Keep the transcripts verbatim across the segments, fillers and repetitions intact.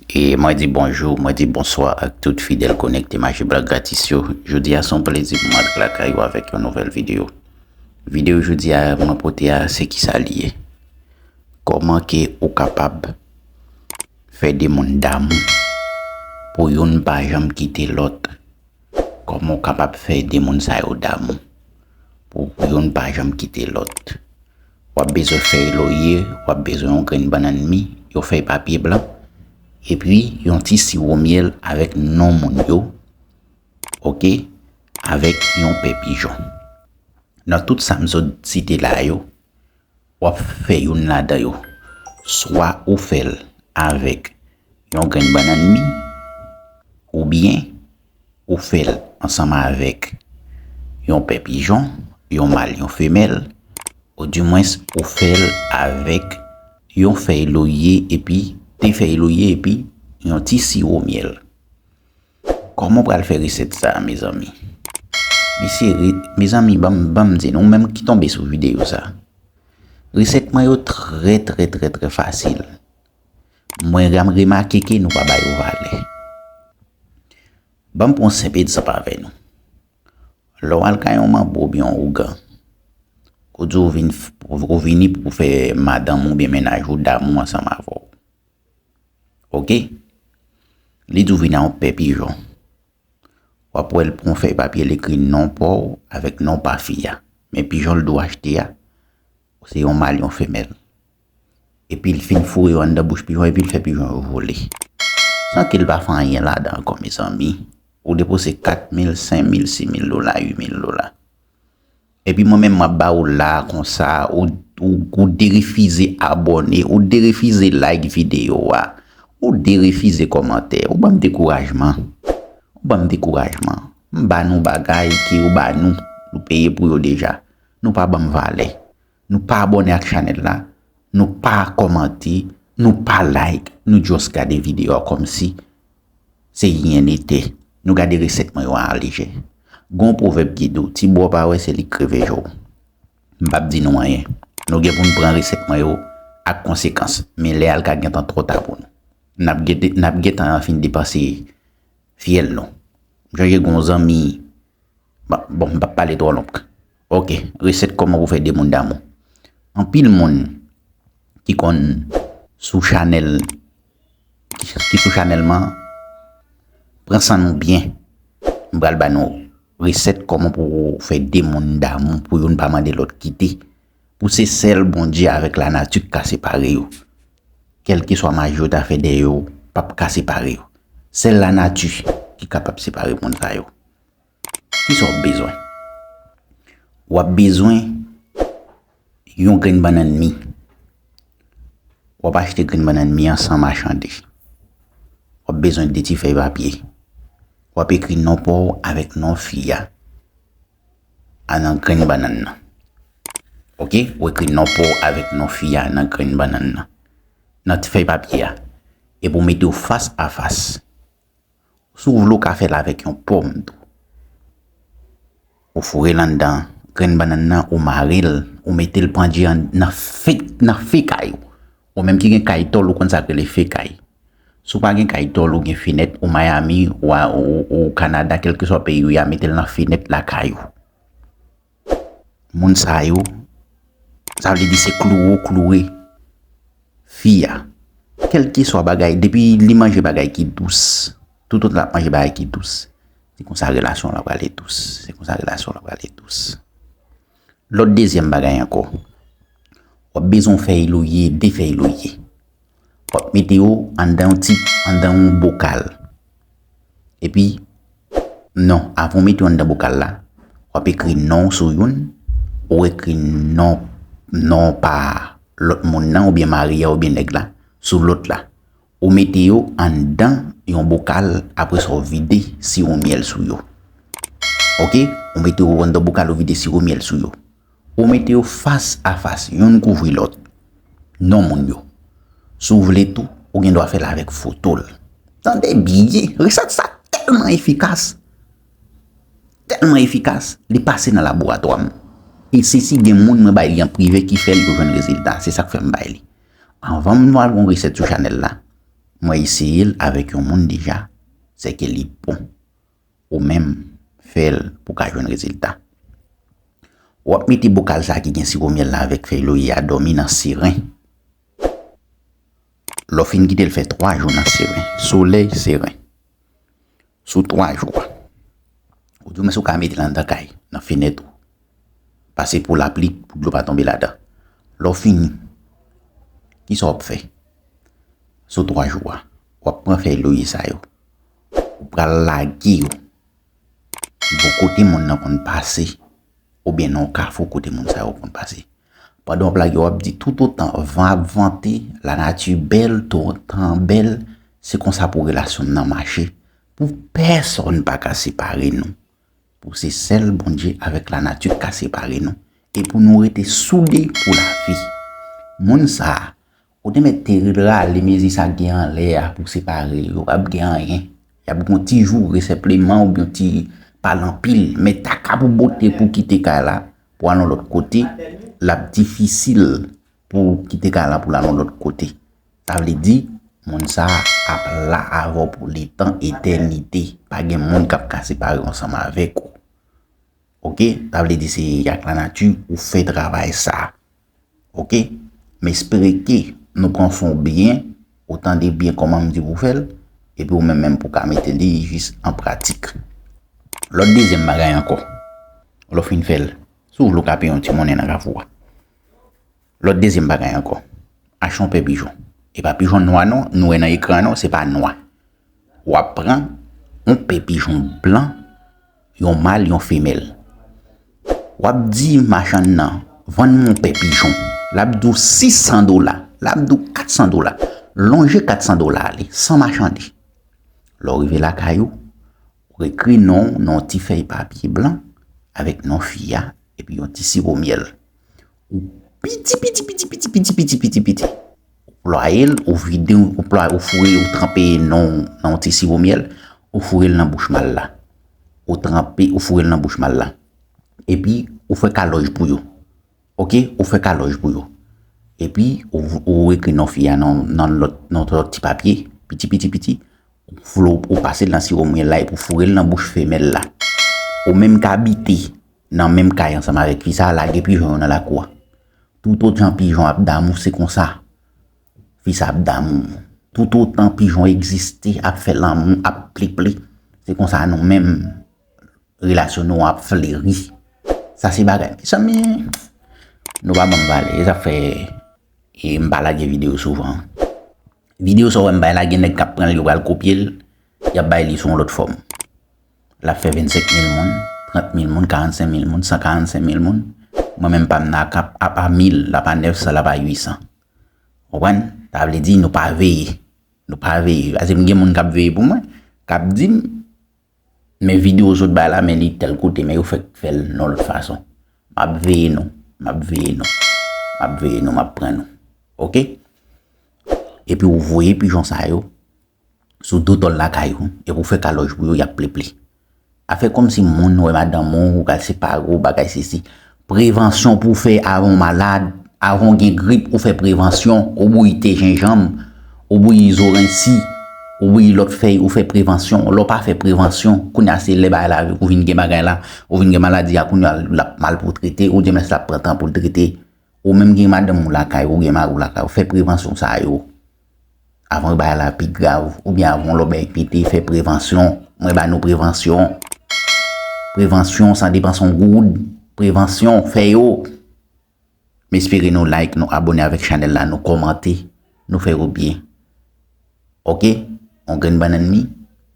E mwen di bonjou, mwen di bonswa ak tout fidèl konekte Maji Blan Gratis yo. Jodi a se yon plezi pou mwen antre lakay ou avèk yon nouvèl videyo. Videyo jodi a mwen pote a, se kisa li ye? Kòman ke ou kapab fè de moun damou pou youn pa janm kite lòt? Kòman w kapab fè de moun sa yo damou pou youn pa janm kite lòt? W ap bezwen fèy loye, w ap bezwen yon grenn bannann mi, yon fèy papye blan, epi yon ti siwo myèl avèk non moun yo, oke, avèk yon pè pijon. Nan tout sa m sot site la yo, w ap fè youn ladan yo. Swa ou fè l avèk yon grenn bannann mi, oubyen ou fè l ansanm avèk yon pè pijon, yon mal, yon femèl, oudimwens ou fè l avèk yon fèy loye epi, de fèy loye epi yon ti siwo myèl. Kòman w pral fè resèt sa a, mezanmi? Mesye, re- mezanmi, ban m, ban m di nou, ou menm ki tonbe sou videyo sa a. Resèt mwen yo trè, trè, trè, trè fasil. Mwen ram- remake ke nou pa ba yo valè. Ban m pran yon senp egzanp avè nou. Lè w al kay yon manbo oubyen yon ougan, ou di w vin f- ou vini pou w fè madanm ou oubyen mennaj ou damou ansanm avè w. Oke? Li di w vin a yon pè pijon. W ap wè l pran yon fèy papye, l ekri non pa w avèk non pa fi a. Men pijon l di w achte a, se yon mal, yon femèl. Epi l fin foure yo anndan bouch pijon, epi l fè pijon yo vole. San ke l pa fè anyen ladan ankò, mezanmi. Ou depanse kat mil, senk mil, sis mil dola, uit mil dola. Epi mwen menm m ap ba ou la konsa, ou, ou, ou derefize abòne, ou derefize like videyo a, ou derefize kòmantè, ou ban m dekourajman. Ou ban m dekourajman. M ba nou bagay ke yo ba nou, nou peye pou yo deja. Nou pa ban m valè. Nou pa abòne ak chanèl la, nou pa kòmante, nou pa like, nou just gade videyo a kòmsi se rien n'était. Nou gade resèt mwen yo a lejè. Gon pwovèb ki di w, ti bò pa wè se li k kreve je w. M p ap di nou anyen. Nou gen pou n pran resèt mwen yo ak konsekans, men lè a l ka gentan twò ta pou nou. N ap gen- n ap gentan fin depanse fyèl nou. M chonje gon zanmi, bon, bon, m p ap pale twò long. Oke, resèt kòman pou fè de moun damou. Anpil moun ki konn sou chanèl, ki, ki sou chanèl man, pran san nou byen. M pral ba nou resèt kòman pou fè de moun damou, pou youn pa mande lòt kite, pou se sèl Bondye avèk lanati k ka separe yo. Kèlkeswa maji yo ta fè dèyè yo, p ap ka separe yo. Sèl lanati ki kapab separe moun sa yo. Kisa w ap bezwen? W ap bezwen yon grenn bannann mi. W ap achte grenn bannann mi an san machande. W ap bezwen de ti fèy papye. W ap ekri non pa w avèk non fi a. A nan grenn bannann nan. Oke? Ou ekri non pa w avèk non fi a nan grenn bannann nan. Nan ti fèy papye a. Epi w mete w fas a fas. Si w vle w ka fè l avèk yon pòm tou. Ou foure l anndan grenn bannann nan, ou mare l, ou mete l pandye an- nan fe, nan fe kay ou. Ou menm ki gen kay tòl, ou konn sa k rele fe kay. Si w pa gen kay tòl, ou gen fenèt, ou Miami, ou, a- ou, ou Kanada, kèlkeswa peyi w ye a, mete l nan fenèt lakay ou. Moun sa yo, sa vle di se kloure w kloure fi a. Kèlkeswa bagay, depi li manje bagay ki dous, toutotan l ap manje bagay ki dous, se konsa relasyon w la prale dous. Se konsa relasyon w la prale dous. Lòt dezyèm bagay ankò, w ap bezwen yon fèy loye, de fèy loye. W ap mete yo anndan yon ti, anndan yon bokal. Epi, non, avan w mete yo anndan bokal la, w ap ekri non w sou youn, ou ekri non, non pa lòt moun nan, oubyen mari a, oubyen nèg la, sou lòt la. Ou mete yo anndan yon bokal, apre sa w vide siwo myèl sou yo. Oke? Ou mete yo anndan bokal, ou vide siwo myèl sou yo. Ou mete yo fas a fas, youn kouvri lòt. Non moun yo. Si w vle tou, ou gen dwa fè l avèk foto l. Tande byen, resèt sa tèlman efikas. Tèlman efikas, li pase nan laboratwa m. E se si gen moun mwen bay li an prive ki fè l, yo jwenn rezilta. Se sa k fè m bay li. Anvan m al gon resèt sou chanèl la, Mwen eseye l avèk yon moun deja, sèke li bon. Ou menm, fè l pou w ka jwenn rezilta. W ap mete bokal sa ki gen siwo myèl la avèk fèy loye a dòmi nan seren. Lè w fin kite l fè twa jou nan seren, solèy seren. Sou twa jou a, ou di w men si w ka mete l anndan kay, nan fenèt ou. Pase pou lapli, pou dlo pa tonbe ladan. Lè w fini, kisa w ap fè? Sou twa jou a, w ap pran fèy loye sa yo. Ou pral lage yo bò kote moun nan konn pase, oubyen nan yon kafou kote moun sa yo konn pase. Pandan w ap lage, w ap di, toutotan van ap vante, lanati bèl, tan bèl, se konsa pou relasyon n nan mache. Pou pèsonn pa ka separe nou. Pou se sèl Bondye avèk lanati k ka separe nou. E pou nou rete soude pou lavi. Moun sa a, ou te mèt te rale mezi sa k gen anlè a pou separe yo. Yo p ap gen anyen. Y ap gen yon ti joure senpleman oubyen yon ti pale anpil. Men ta ka pou bote pou kite kay la, pou al yon lòt kote, l ap difisil pou kite kay la pou l al yon lòt kote. Sa vle di, moun sa a ap la avè w pou letan etènite. Pa gen moun k ap ka separe w ansanm avèk ou. Oke? Sa vle di se ak lanati ou fè travay sa. Oke? M espere ke nou pran son byen, ou tande byen kòman m di pou fè l, epi ou menm menm pou ka mete li jis an pratik. Lòt dezyèm bagay ankò, lè w fin fè l, si w vle w ka peye yon ti monnen nan kafou a. Lòt dezyèm bagay ankò, achte yon pè pijon. E pa pijon nwa non, nou wè nan ekran non, se pa nwa. W ap pran yon pè pijon blan, yon mal, yon femèl. W ap di machann nan, vann mwen yon pè pijon. L ap di w sis san dola, l ap di w kat san dola. Lonje kat san dola ale, san machande. Lè w rive lakay ou, ou ekri non w nan yon ti fèy papye blan avèk non fi a, epi yon ti siwo myèl. Ou piti, piti, piti, piti, piti, piti, piti, piti. Ou plwaye l, ou vide, ou plwaye, ou foure, ou tranpe non w nan yon ti siwo myèl, ou foure l nan bouch mal la. Ou tranpe, ou foure l nan bouch mal la. Epi, ou fè kalòj pou yo. Oke, ou fè kalòj pou yo. Epi, ou, ou ekri non fi a nan, nan lòt, nan lòt ti papye, piti, piti, piti. Ou flo, ou pase l nan siwo myèl la epi w foure l nan bouch femèl la. Ou menm ka abite nan menm kay ansanm avèk fi sa a, lage pijon yo nan lakou a. Toutotan pijon ap damou, se konsa fi sa ap damou. Toutotan pijon egziste, ap fè lanmou, ap pliple, se konsa nou menm relasyon nou ap fleri. Sa se bagay. Mezanmi, nou pa ban m pale. E sa fè e m pa lage videyo souvan. Videyo sa w wè m bay la, gen nèg k ap pran l, yo pral kopye l, y ap bay li sou yon lòt fòm. L ap fè vennsenk mil moun, trant mil moun, karannsenk mil moun, san karannsenk mil moun. Mwen menm pa m nan ak ap ap a mil, l ap a nèf san, l ap a uit san. Konprann? Sa vle di nou pa veye. Nou pa veye. Paske m gen moun k ap veye pou mwen, k ap di m, men videyo w sot bay la, men li tèl kote, men yo fèk fè l yon lòt fason. M ap veye nou. M ap veye nou. M ap veye nou, m ap pran nou. Oke? Epi ou voye pijon sa yo sou do tòl lakay ou, epi ou fè kalòj pou yo, y ap pliple. Afè kòmsi moun wè madanm ou, ou pral separe w, bagay sesi. Prevansyon pou w fè avan w malad, avan w gen grip, ou fè prevansyon, ou bouyi te jenjanm, ou bouyi zoranj si, ou bouyi lòt fèy, ou fè prevansyon. Lè w pa fè prevansyon, kounye a se lè bagay la rive, ou vin gen bagay la, ou vin gen maladi a, kounye a l ap mal pou w trete, ou di men l ap pran tan pou l trete. Ou menm gen madanm ou lakay, ou gen mari w lakay, ou fè prevansyon sa yo. Avan bagay la pi grav, oubyen avan lòt bagay pete, fè prevansyon. Mwen ba nou prevansyon. Prevansyon, san depanse yon goud. Prevansyon, fè yo. M espere nou like, nou abòne avèk chanèl la, nou kòmante, nou fè yo byen. Oke? Yon grenn bannann mi,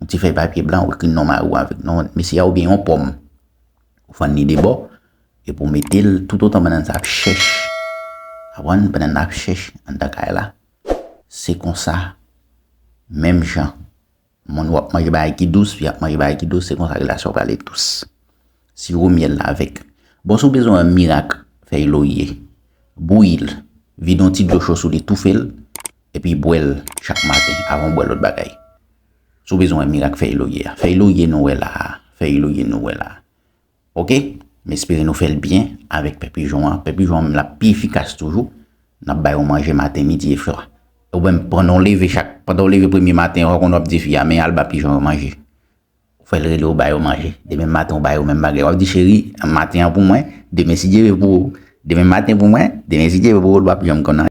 yon ti fèy papye blan, ou ekri non mari w avèk non mesye a, oubyen yon pòm. Ou fann li de bò, epi w mete l toutotan bannann sa ap chèch. Aprann bannann nan ap chèch anndan kay la. Se konsa, menm jan, moun w ap manje bagay ki dous, fi ap manje bagay ki dous, se konsa relasyon w prale dous. Siwo myèl la avèk. Bon, si w bezwen wè mirak fèy lorye, bouyi l, vide yon ti dlo cho sou li, toufe l, epi bwè l chak maten avan w bwè lòt bagay. Si w bezwen wè mirak fèy lorye a, fèy lorye nou wè la a, fèy lorye nou wè la a. Oke? M espere nou fè l byen avèk pè pijon an. Pè pijon an menm l ap pi efikas toujou. N ap bay ou manje maten, midi e swa. Ou menm, pandan w leve chak, pandan w leve premye maten, ou konn w ap di fi a, men al ba pijan yo manje. Ou fè l rele, ou ba yo manje. Demen maten, ou ba yo menm bagay. W ap di, cheri, maten an pou mwen, demen si Dye vle pou ou. Demen maten pou mwen, demen si Dye vle pou ou, l p ap janm konn anyen.